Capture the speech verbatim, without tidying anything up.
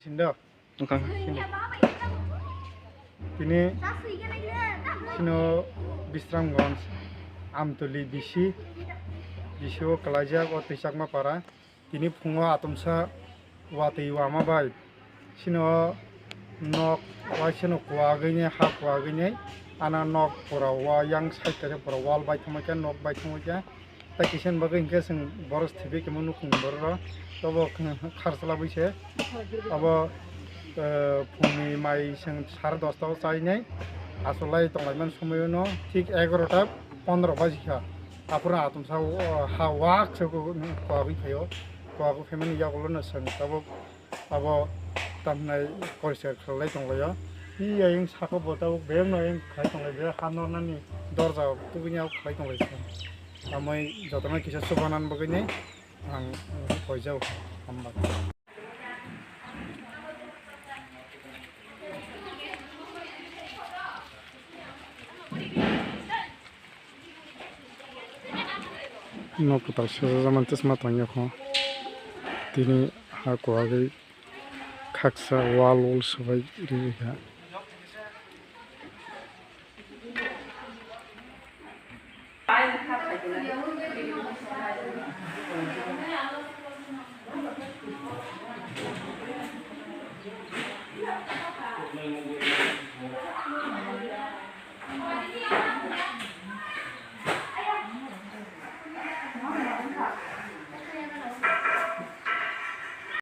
Sindo. Wngkha. Tini sino Bisramganj, Amtoli bisi, bisio kalaijak o twi chakma para. Tini phungo atomsa watwi wama bai sino nok waisano kuagwini, ha kuagwini, ana nok pura wa yang side khe pura wall bai thangma khe, nok bai thangma khe. Tai kisa ni bagwi hinkhe chwng boros thwibai khe nukhung borok rok. Tobo kharsla bwi se abo, eh, phungni mai chwng sare dosta o chainai. Asolai tonglaimani somoio no thik egarota pondro baji kha. Aphuru atomsa o ha wak se kwagwi phaio. Kwagwi phaimani yagulo no chwng tabuk abo tamhinai poriskar khlai tonglaio. Hi ayang saka bo tabuk bebak no ayang khlai tonglai, bebak ha nornani dorja tubuni abo khlai tonglai. Amai jotono kisa chubanan bagwini ang poijao, hambai. Nok kwtal swijak mantwsma tangya kho. Tini ha kwagwi khaksa wall wall swbai rwkha.